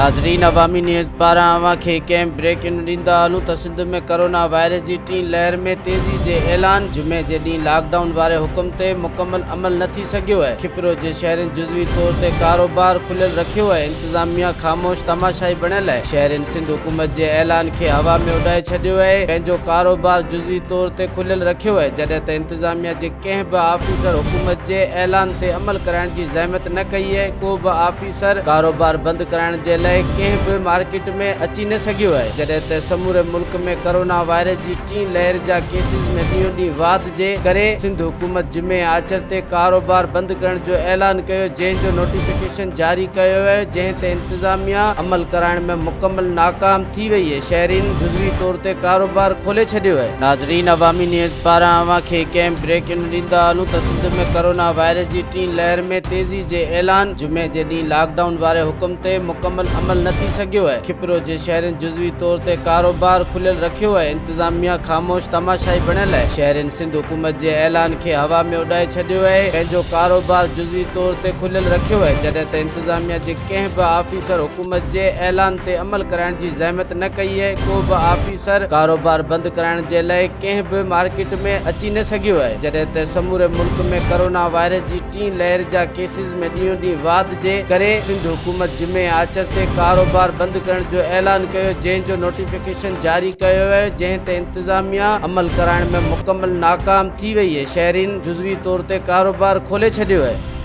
ناظرين عوامي نيوز پاران اوهان کي ڪنهن بريڪنگ ڏيندا هلون ته سنڌ ۾ ڪرونا وائرس جي ٽين لهر ۾ تيزي جي اعلان جمعي جي ڏينهن لاڪ ڊائون واري حڪم تي مڪمل عمل نه ٿي سگهيو آهي کپرو جي شهرين جزوي طور تي ڪاروبار کليل رکيو آهي انتظاميا خاموش تماشائي بڻيل آهي شهرين سنڌ حڪومت جي اعلان کي هوا ۾ اڏائي ڇڏيو آهي پنهنجو ڪاروبار جزوي طور تي کليل رکيو آهي جڏهن ته انتظاميا جي ڪنهن به آفيسر حڪومت جي اعلان تي عمل ڪرائڻ جي زحمت نه ڪئي آهي، ڪو به آفيسر ڪاروبار بند ڪرائڻ جي لاء ڪنهن به مارڪيٽ ۾ اچي نه سگهيو آهي، جڏهن ته سموري ملڪ ۾ ڪرونا وائرس جي ٽين لهر جا ڪيسز ۾ ڏينهون ڏينهن واڌ جي ڪري سنڌ حڪومت جمعي آچر تي ڪاروبار بند ڪرڻ جو اعلان ڪيو جنهن جو نوٽيفڪيشن جاري ڪيو ويو جنهن تي انتظاميا عمل ڪرائڻ ۾ مڪمل ناڪام ٿي وئي آهي، شهرين جزوي طور تي ڪاروبار کولي ڇڏيو آهي. ناظرين عوامي نيوز پاران اوهان کي ڪنهن بريڪنگ ڏيندا هلون ته سنڌ ۾ ڪرونا وائرس جي ٽين لهر ۾ تيزي جي اعلان جمعي جي ڏينهن لاڪ ڊائون واري حڪم تي مڪمل عمل نه ٿي سگهيو آهي کپرو جي شهرين جزوي طور تي ڪاروبار کليل رکيو آهي انتظاميا خاموش تماشائي بڻيل آهي شهرين سنڌ حڪومت جي اعلان کي هوا ۾ اڏائي ڇڏيو آهي پنهنجو ڪاروبار جزوي طور تي کليل رکيو آهي جڏهن ته انتظاميا جي ڪنهن به آفيسر حڪومت جي اعلان تي عمل ڪرائڻ جي زحمت نه ڪئي آهي ڪو به آفيسر ڪاروبار بند ڪرائڻ جي لاء ڪنهن به مارڪيٽ ۾ اچي نه سگهيو آهي جڏهن ته سموري ملڪ ۾ ڪرونا وائرس جي ٽين لهر جا ڪيسز ۾ ڏينهون ڏينهن واڌ جي ڪري سنڌ حڪومت جمعي آچر تي ڪاروبار بند ڪرڻ جو اعلان ڪيو جنهن جو نوٽيفڪيشن جاري ڪيو ويو جنهن تي انتظاميا عمل ڪرائڻ ۾ مڪمل ناڪام ٿي وئي آهي شهرين جزوي طور تي ڪاروبار کولي ڇڏيو آهي.